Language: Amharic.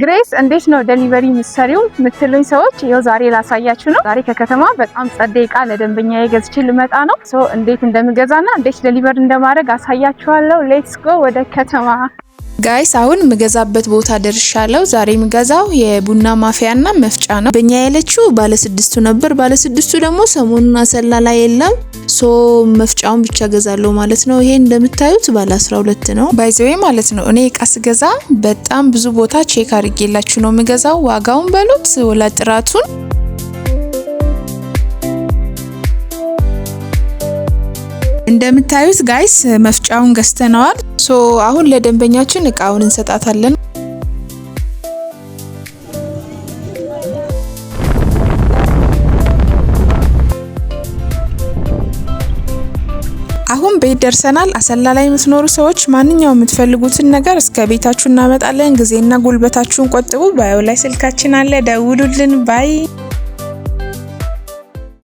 ግሬስ እንዴት ነው delivery የምትሰሪው የምትሉኝ ሰዎች ይኸው ዛሬ ላሳያችሁ ነው። ዛሬ ከከተማ በጣም ጸዴ እቃ ለደንበኛዬ ገዝቼ ልመጣ ነው። So እንዴት እንደምገዛና እንዴት deliver እንደማድረግ አሳያችኋለሁ። Let's go ወደ ከተማ። Guys፣ አሁን የምገዛበት ቦታ ደርሻለሁ። ዛሬ የምገዛው የቡና ማፍያና መፍጫ ነው። በኛ ያለችው ባለ 6ቱ ነበር። ባለ 6ቱ ደግሞ ሰሞኑን አሰላ ላይ የለም። So መፍጫውን ብቻ ገዛለሁ ማለት ነው። ይሄ እንደምታዩት ባለ 12 ነው። By the way ማለት ነው፣ እኔ እቃ ስገዛ በጣም ብዙ ቦታ check አድርጌላችሁ ነው የምገዛው። ዋጋውን በሉት ወላ ጥራቱን። እንደምታዩት guys፣ መፍጫውን ገዝተነዋል። So አሁን ለደንበኛችን እቃውን እንሰጣታለን። አሁን ቤት ደርሰናል። አሰላ ላይ የምትኖሩ ሰዎች ማንኛውም የምትፈልጉትን ነገር እስከ ቤታችሁ እናመጣለን። ጊዜና ጉልበታችሁን ቆጥቡ። Bio ላይ ስልካችን አለ፣ ደውሉልን። Bye.